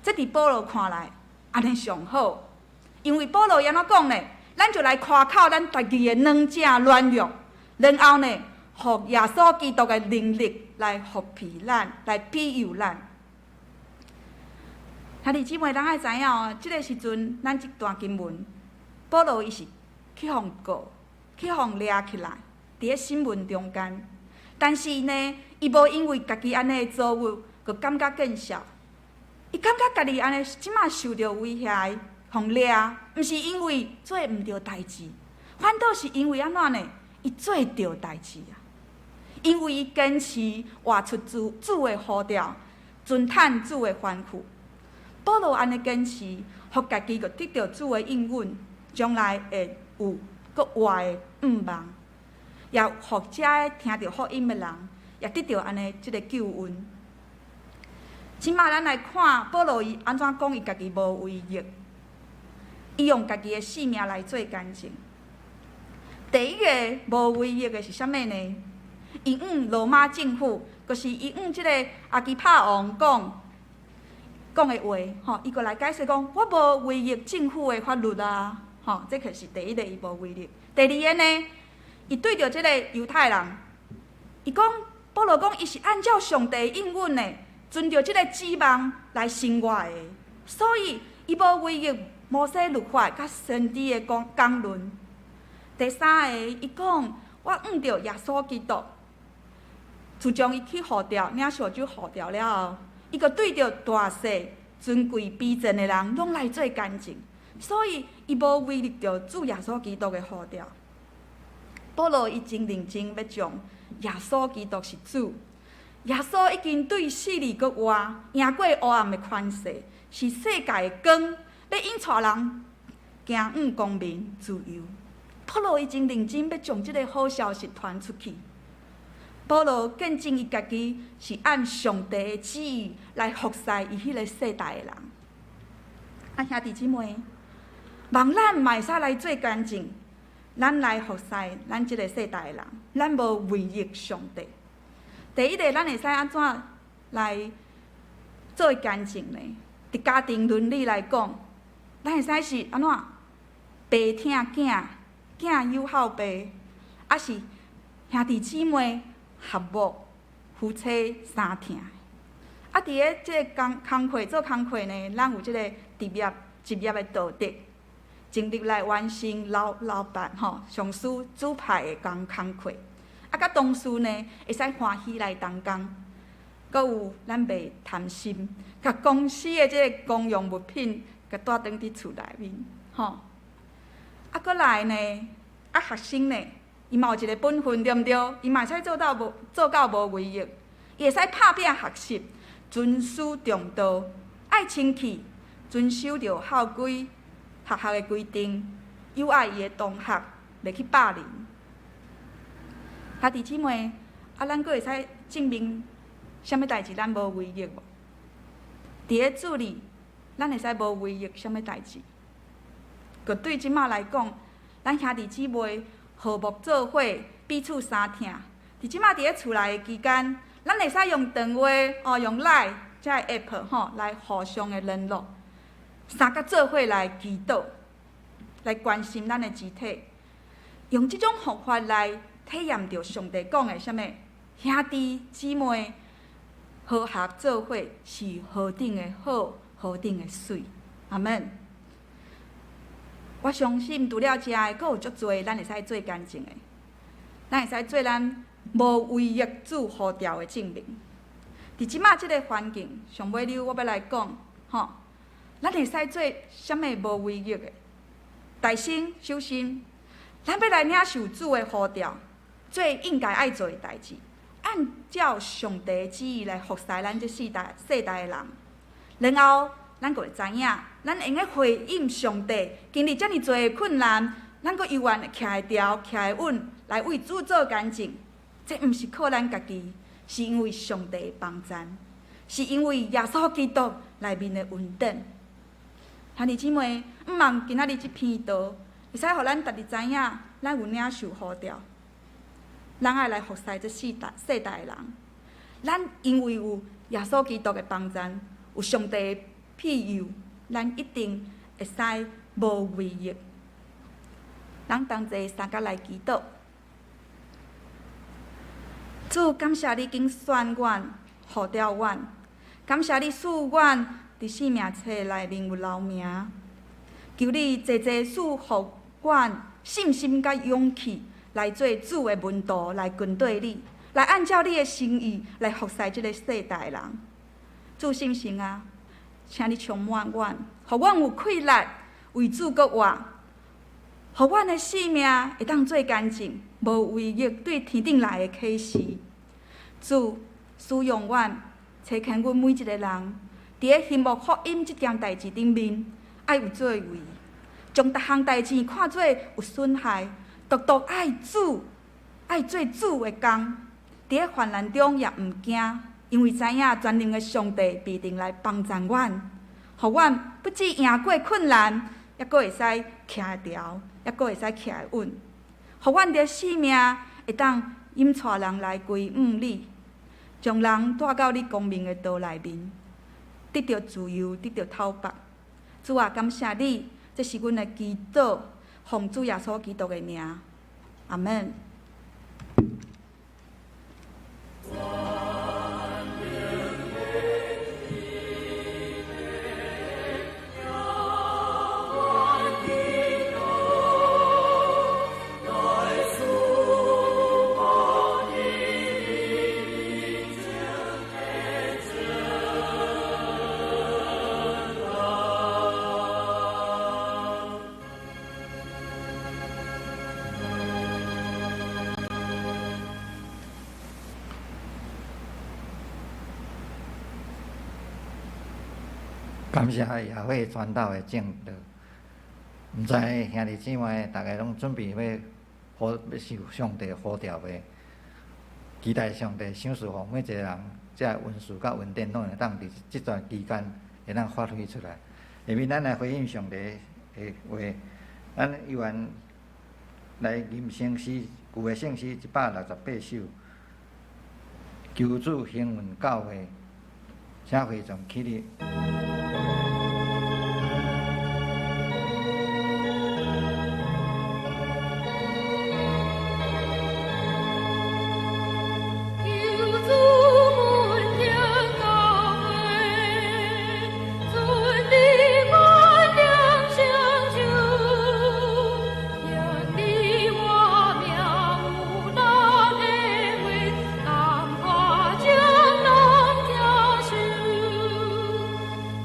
Speaker 2: 這佇保羅看來，按呢上好，因為保羅伊按怎講呢？咱就來誇口咱家己的軟正軟弱，然後呢，予耶穌基督的能力來覆庇咱，來庇佑咱。兄弟姊妹，咱愛知影哦，這個時陣，咱這段經文，保羅伊是去予告，去予掠起來，佇咧審問中間。但是呢，伊無因為家己按呢遭遇，閣感覺見笑。伊感覺家己按呢這馬受著威脅，予掠，毋是因為做毋對代誌，反倒是因為按怎呢？伊做對代誌啊！因為伊堅持活出主主的呼召，遵趁主的吩咐。保羅按呢堅持，予家己閣得著主的應允，將來會有閣活的盼望，也予遮个聽著福音的人，也得著按呢這个救恩。這馬咱來看保羅伊按怎講伊家己無違逆，伊用家己的性命來做見證。第一个無違逆的是啥物呢？伊向羅馬政府，就是伊向這个亞基帕王講講的話，吼，伊閣來解釋講，我無違逆政府的法律啊，吼，這可是第一个伊無違逆。第二个呢，伊對著這个猶太人，伊講保羅講，伊是按照上帝應允的，遵著這个指望來生活的，所以伊無違逆摩西律法佮先知的講講論。第三个，伊講我向著耶穌基督，自從伊去呼召，領受主呼召了後，伊閣對著大細尊貴卑賤的人，攏來做見證，所以伊無違逆著主耶穌基督的呼召。保羅伊真認真欲將耶穌基督是主，耶穌已經對死裡閣活，贏過黑暗的權勢，是世界的光，欲引帶人行向光明自由。保羅伊真認真欲將這个好消息傳出去。保羅見證伊家己是按上帝的旨意來服侍伊彼个世代的人。啊，兄弟姊妹，望咱嘛會使來做見證，咱來服侍咱這个世代的人，咱無違逆上帝。第一个，咱會使按怎來做見證呢？佇家庭倫理來講，咱會使是按怎？爸疼囝，囝友好爸，抑是兄弟姊妹和睦，夫妻相疼。啊，佇咧這个工工課做工課呢，咱有這个職業的道德，盡力來完成老闆吼上司指派的工課。啊，佮同事呢，會使歡喜來同工。閣有咱袂貪心，共公司的這个公用物品，共帶轉佇厝內面，吼。啊，閣來呢，啊，學生呢，伊嘛有一个本分，對毋對？伊嘛會使做到無違逆，伊會使拍拚學習，尊師重道，愛清氣，遵守著校規、學校的規定，友愛伊的同學，袂去霸凌。兄弟姊妹，啊，咱閣會使證明啥物代誌咱無違逆無？佇咧主裡，咱會使無違逆啥物代誌？閣對這馬來講，咱兄弟姊妹和睦做伙，彼此相疼。佇這馬佇咧厝內的期間，咱會使用電話哦，用 LINE 這个 app 吼來互相的聯絡，相佮做伙來祈禱，來關心咱的肢體，用這種方法來體驗著上帝講的啥物兄弟姊妹和諧做伙是何等的好，何等的媠。阿們。我相信除了這个，閣有足濟咱會使做見證的，咱會使做咱無違逆主呼召的證明。佇這馬這个環境，上尾溜我欲來講，吼，咱會使做啥物無違逆的？大先，首先，咱欲來領受主的呼召，做應該愛做的代誌，按照上帝旨意來服侍咱這世代世代的人，然後咱閣會知影，咱會用得回應上帝，經歷遮爾濟的困難，咱閣猶原會徛會牢、徛會穩，來為主做見證。這毋是靠咱家己，是因為上帝的幫贊，是因為耶穌基督內面的恩典。兄弟姊妹，毋望今仔日這篇道，會使予咱逐日知影，咱有領受呼召，咱愛來服侍這世代世代的人。咱因為有耶穌基督的幫贊，有上帝的庇佑，咱一定會使無違逆。咱同齊相佮來祈禱。主，感謝你揀選阮，呼召阮，感謝你賜阮佇生命冊內面有留名。求你濟濟賜予阮信心佮勇氣，來做主的門徒，來跟綴你，來按照你的心意來服侍這个世代的人。主聖神啊，請你充滿阮，予阮有氣力為主閣活，予阮的生命會當做見證，無違逆對天頂來的啟示。主使用阮，差遣阮每一个人，佇咧興牧福音這件代誌頂面，愛有作為，將逐項代誌看做有損害，獨獨愛主，愛做主的工。佇咧患難中也毋驚，因為知影全能的上帝必定來幫助阮，予阮不只贏過困難，猶閣會使徛會牢，猶閣會使徛會穩。予阮的生命會當引帶人來歸向你，將人帶到你光明的道內面，得著自由，得著透白。主啊，感謝你，這是阮的祈禱，奉主耶穌基督的名，阿們。
Speaker 1: 感謝雅慧傳道的證道，毋知兄弟姊妹逐家攏準備欲呼欲受上帝呼召未？期待上帝賞賜予每一個人，這個恩賜佮恩典攏會當佇這段期間會當發揮出來。下面咱來回應上帝的話，咱猶原來吟聖詩，舊的聖詩168首，求主興奮教會，請會眾起立。
Speaker 3: 求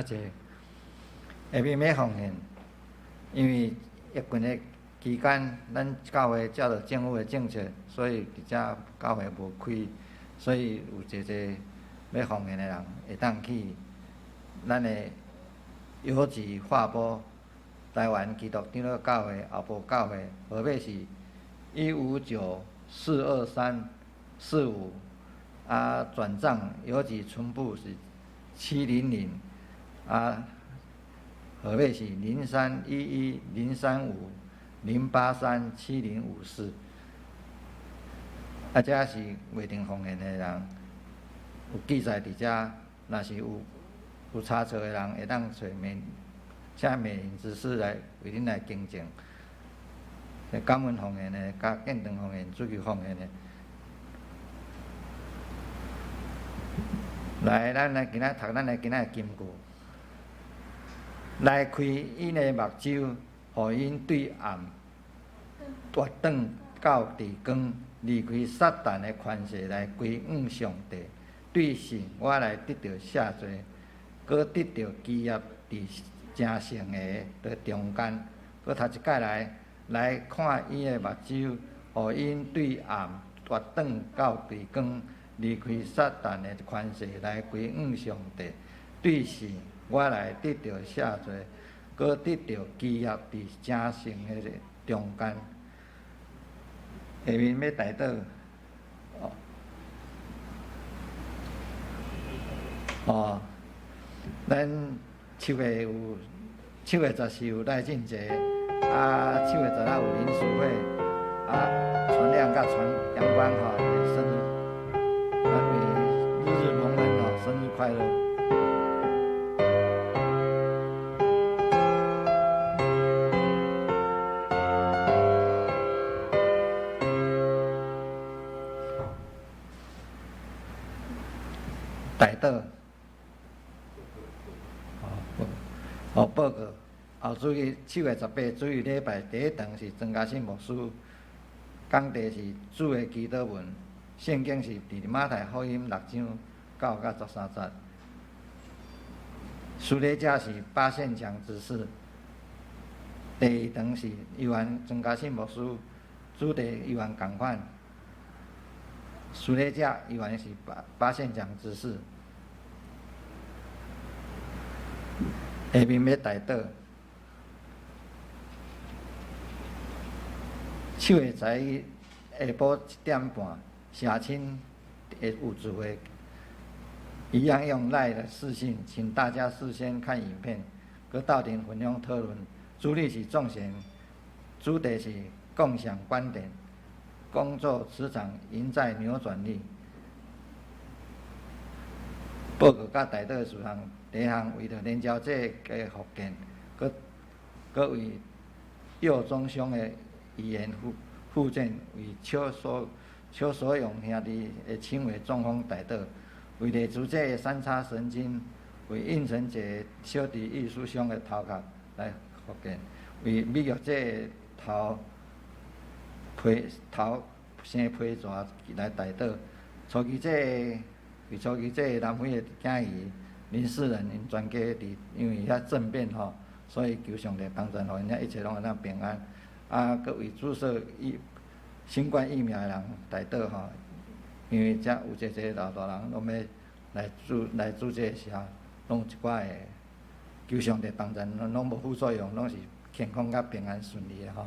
Speaker 1: 請坐。下面欲奉獻，因為疫情的期間，咱教會照著政府的政策，所以佇遮教會無開，所以有濟濟欲奉獻的人會當去咱的郵局劃撥台灣基督長老教會後埔教會，號碼是15942345，啊轉帳郵局存簿是700，啊號碼是0311035，0837054。啊，這是袂定奉獻的人，有記載佇遮，若是有差錯的人，會當揣美，請美靈執事來為恁來更正。感恩奉獻的，佮見證奉獻、主求奉獻的。來，咱來今仔讀咱來今仔的金句。來開𪜶的目睭，予𪜶對暗活轉到佇光，離開撒旦的權勢來歸向上帝。對神，我來得著赦罪，閣得著基業佇成聖的的中間。閣讀一擺來，來看𪜶的目睭，予𪜶對暗活轉到佇光，離開撒旦的權勢來歸向上帝。對神，我來得著赦罪，閣得著基業佇成聖的中間。下面欲代禱，哦，咱7月14有賴進節，啊，7月16有靈書會，啊，傳亮佮傳陽光吼，生日，咱為日日蒙恩吼，生日快樂。代禱，哦，報告，後主日7月18主日禮拜第一堂是莊家信牧師，講題是主的祈禱文，聖經是佇馬太福音6章9到13節。施禮者是八憲強執事。第二堂是猶原莊家信牧師，主題猶原仝款。施禮者猶原是八憲強執事。下面欲代禱，7月11下晡7點半，社親會有聚會，一樣用 LINE 的視訊，請大家事先看影片，閣鬥陣分享討論。主日是眾選，主題是共享觀點，工作職場贏在扭轉力。報告佮代禱事項，第一項為著連招這個復健，閣閣為右中胸的語言復健，為邱所勇兄弟的輕微中風代禱，為麗珠姐的三叉神經，為應成姐小弟藝術傷的頭殼來復健，為美玉姐的頭皮頭生皮蛇來代禱，初期姐為初期姐南非的囝兒林世仁𪜶全家佇因為遐政變吼，所以求上帝幫助，予𪜶遐一切攏會當平安。啊，閣為注射疫新冠疫苗的人代禱吼，因為遮有濟濟老大人攏欲來注射的時候，攏有一寡的求上帝幫助，攏無副作用，攏是健康佮平安順利的吼。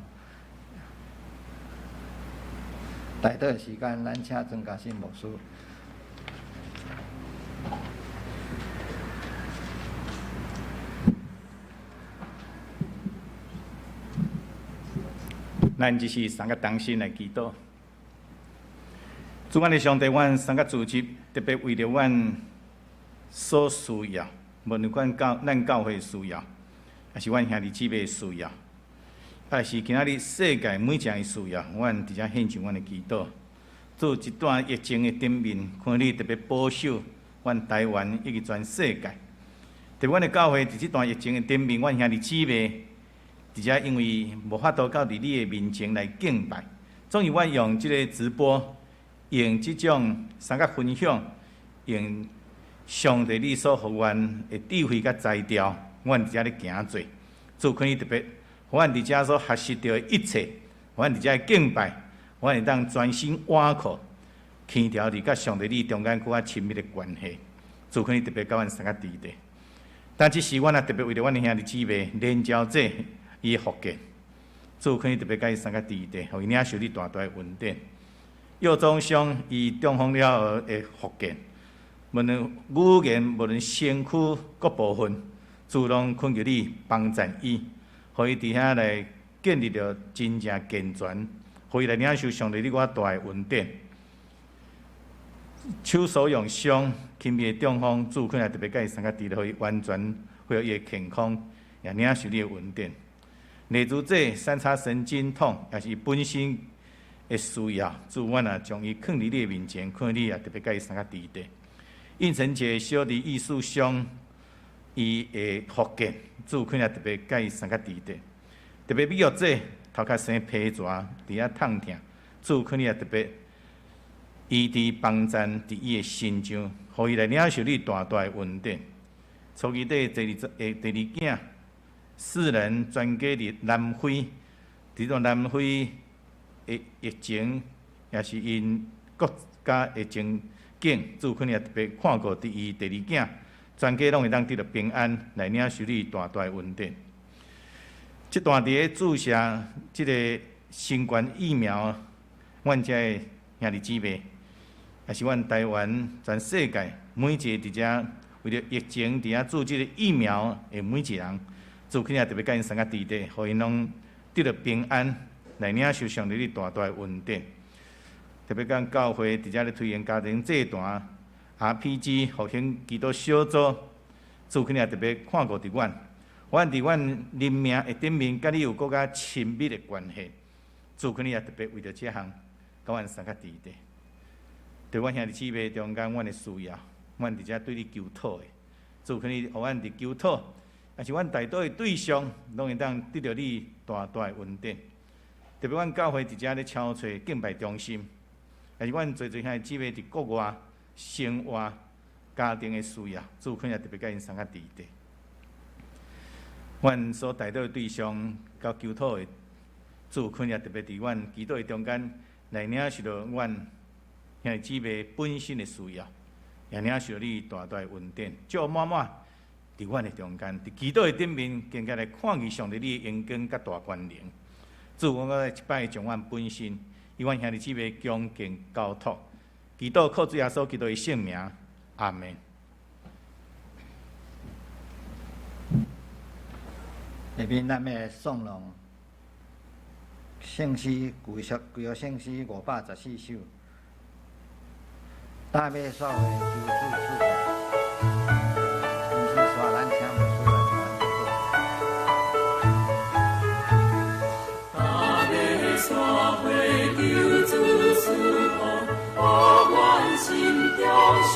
Speaker 1: 代禱的時間，咱請莊家信牧師。
Speaker 3: 咱只是三個同心來祈禱。主，阮的上帝，阮三個組織，特別為著阮所需要，無論阮教咱教會需要，抑是阮兄弟姊妹需要，抑是今仔日世界每一個人需要，阮佇遮獻上阮的祈禱。主，這段疫情的頂面，看你特別保守阮台灣以及全世界。特別阮的教會佇這段疫情的頂面，阮兄弟姊妹佇遮因為無法度到佇你的面前來敬拜，總是阮用這个直播，用這種相佮分享，用上帝你所予阮的智慧佮才調，阮佇遮咧行做。主懇你特別，予阮佇遮所學習著的一切，予阮佇遮敬拜，予阮會當專心倚靠，牽調佇佮上帝你中間閣較親密的關係。主懇你特別佮阮相佮佇咧。但這時，阮也特別為著阮的兄弟姊妹連招者伊的復健，主懇你特別佮伊相佮佇咧，予伊領受你大大的恩典。藥妝商伊中風了後的復健，無論語言，無論身軀各部分，主攏懇求你幫贊伊，予伊佇遐來建立著真正健全，予伊來領受上帝你偌大的恩典。手所用傷，輕微的中風，主懇也特別佮伊相佮佇咧，予伊完全恢復伊的健康，也領受你的恩典。例如這三叉神經痛，也是伊本身的需要，主阮也將伊囥佇你的面前，看你也特別佮伊相佮佇咧。應承一個小弟意思傷，伊的復健，主懇也特別佮伊相佮佇咧。特別美玉姐頭殼生皮蛇，佇遐痛疼，主懇你也特別醫治幫贊佇伊的身上，予伊來領受你大大的恩典。初二底第二第二囝，四人全家佇南非，佇種南非的疫情，也是𪜶國家的情景，主懇也特別看顧佇伊第二囝，全家攏會當得著平安，來領受你大大的恩典。這段佇咧注射這个新冠疫苗，阮遮的兄弟姊妹，也是阮台灣全世界每一個佇遮為著疫情佇遐注這个疫苗的每一個人，主懇也特別佮𪜶相佮佇咧，予𪜶攏得著平安，來領受上帝你大大的恩典。特別講教會佇遮咧推行家庭祭壇、RPG 復興祈禱小組，主懇也特別看顧佇阮，阮佇阮靈命的頂面，佮你有閣較親密的關係。主懇你也特別為著這項，佮阮相佮佇咧。佇阮兄弟姊妹中間，阮的需要，阮佇遮對你求討的，主懇你予阮佇求討，也是阮代禱的對象，攏會當得著你大大的恩典。特別阮教會佇遮咧敲揣敬拜中心，也是阮濟濟兄弟姊妹佇國外生活、家庭的需要，主懇也特別佮𪜶相佮佇咧。阮所代禱的對象，佮求討的，主懇也特別佇阮祈禱的中間來領受著阮兄弟姊妹本身的需要，也領受你大大的恩典，祝福滿滿佇阮的中間，佇祈禱的頂面，更加來看見上帝你的榮光佮大權能。主，我閣來一擺將阮本身，與阮兄弟姊妹恭敬交託，祈禱靠主耶穌基督的聖名，阿門。
Speaker 1: 下面咱欲誦誦聖詩舊約舊約聖詩514首。達瑪山會求主賜福，毋是煞咱請牧師來替咱禱告。
Speaker 4: 達瑪山會求主賜福，予阮心中上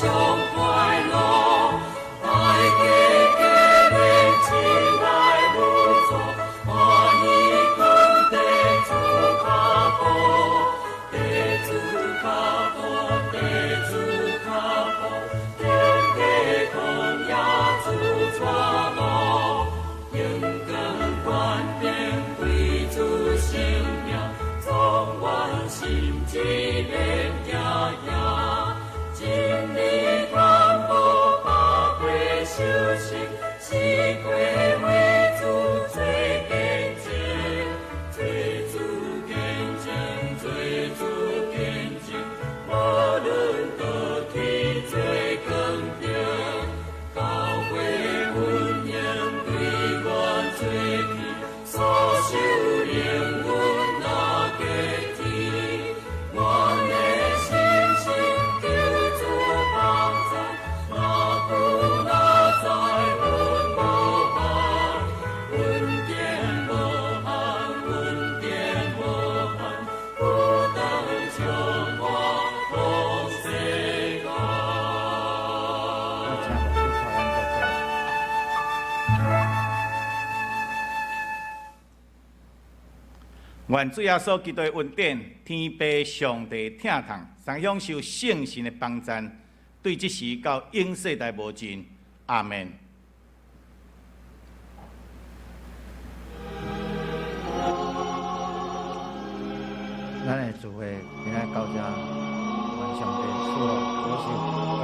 Speaker 4: 快樂。大家結盟起來合作，歡喜跟地主跤步，地主跤步，地主跤步，天地空也主帶路，榮光權柄歸主聖名，總願心志免驚惶，真理傳播百過修成，四過為主做見證，做主見證，做主見證，無論倒去做光明，教會溫榮對阮做去，所受靈恩若加添，阮的信心求主幫贊，若久若在阮無限，恩典無限，恩典無限，不當充滿福世間。
Speaker 1: 我請牧師帶咱做主。
Speaker 3: 願主耶穌基督的恩典、天父上帝疼痛，同享受聖神的幫贊，對這時到永世代無盡。阿門。
Speaker 1: 咱的聚會今仔到遮，願上帝賜福保守。